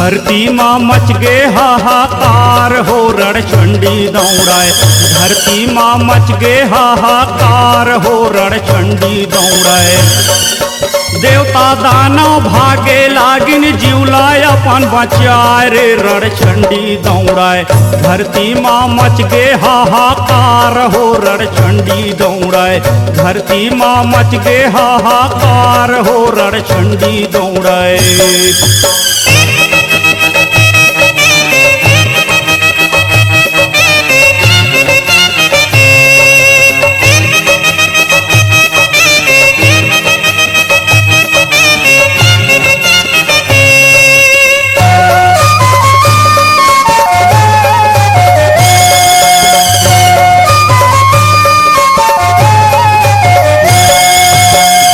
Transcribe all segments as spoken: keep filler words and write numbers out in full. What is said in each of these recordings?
धरती मा मच गे हाहाकार हो, रणचंडी दौड़य। धरती मा मच गे हाहाकार हो, रणचंडी दौड़य। देवता दानव भागे लागिन, जीव ला अपन बचाय रे, रणचंडी दौड़य। धरती मा मच गे हाहाकार हो, रणचंडी दौड़य। धरती मा मच गे हाहाकार हो, रणचंडी दौड़य।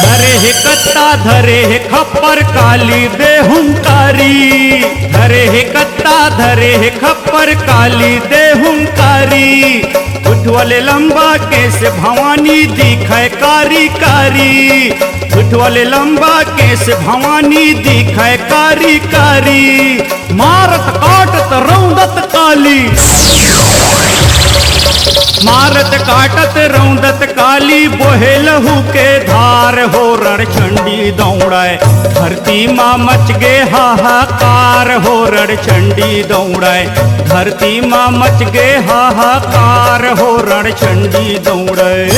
धरे हे कत्ता, धरे हे खप्पर, काली देहुंकारी। धरे हे कत्ता, धरे हे खप्पर, काली देहुंकारी। उठवले लंबा केस भवानी, दिखय कारी कारी। उठवले लंबा केस भवानी, दिखय कारी कारी। मारत काटत रौंदत काली, मारत काटत रौंदत काली, बोहे लहू के धार हो, रणचंडी दौड़य। धरती मा मच गे हाहाकार हो, रणचंडी दौड़य। धरती मा मच गे हाहाकार हो, रणचंडी दौड़य।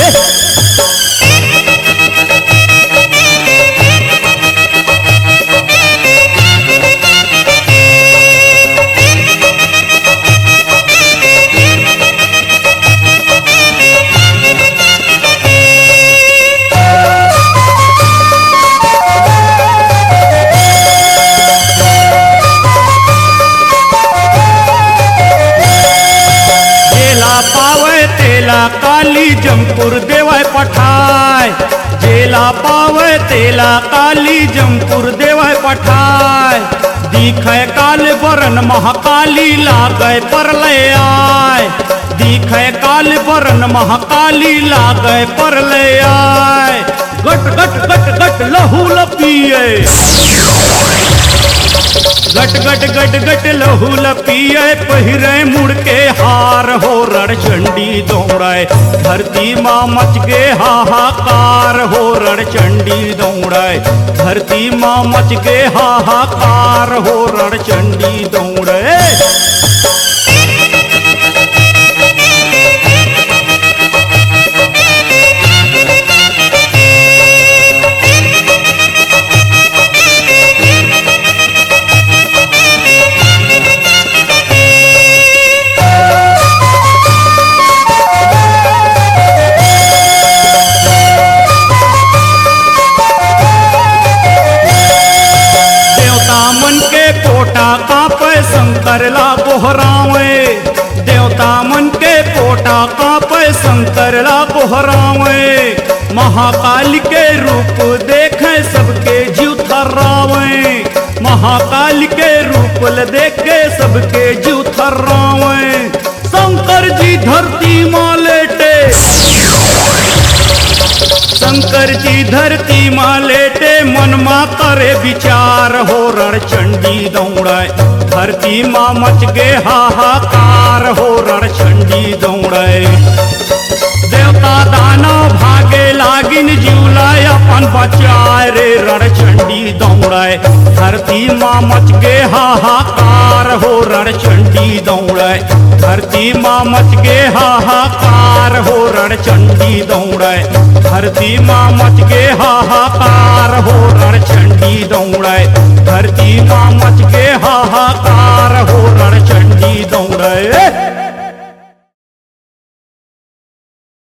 जेला पावय तेला काली जमपुर देवय पठाय। जेला पावय तेला काली जमपुर देवय पठाय। दिखय काल बरन महाकाली लागय परलय आय। दिखय काल बरन महाकाली लागय परलय आय। गट गट गट गट लहू ल पिये। गट गट गट गट लहू ल पिये, पहिरे मुड़ के हार हो, रणचंडी दौड़य। धरती मा मच गे हाहाकार हो, रणचंडी दौड़य। धरती मा मच गे हाहाकार हो, रणचंडी दौड़य। देवता मन के कोटा कांपय, शंकर ला गोहरावय। देवता मन के कोटा कांपय, शंकर ला गोहरावय। महाकाली के रूप देखय, सबके जीव थर्रावय। महाकाली के रूप ल देख के सबके जीव थर्रावय। शंकर जी धरती मा लेटे, शंकर जी धरती मा लेटे, मन मा करे विचार हो, रणचंडी दौड़य। धरती मा मच गे हाहाकार हो, रणचंडी दौड़य। देवता दानव भागे लागिन, जीव ला अपन बचाय रे, रणचंडी दौड़य। धरती मा मच गे हाहाकार हो, रणचंडी दौड़य। धरती मा मच गे हाहाकार हो, रणचंडी दौड़य। धरती मा मच गे हाहाकार हो, रणचंडी दौड़य। धरती मा मच गे हाहाकार हो, रणचंडी दौड़य।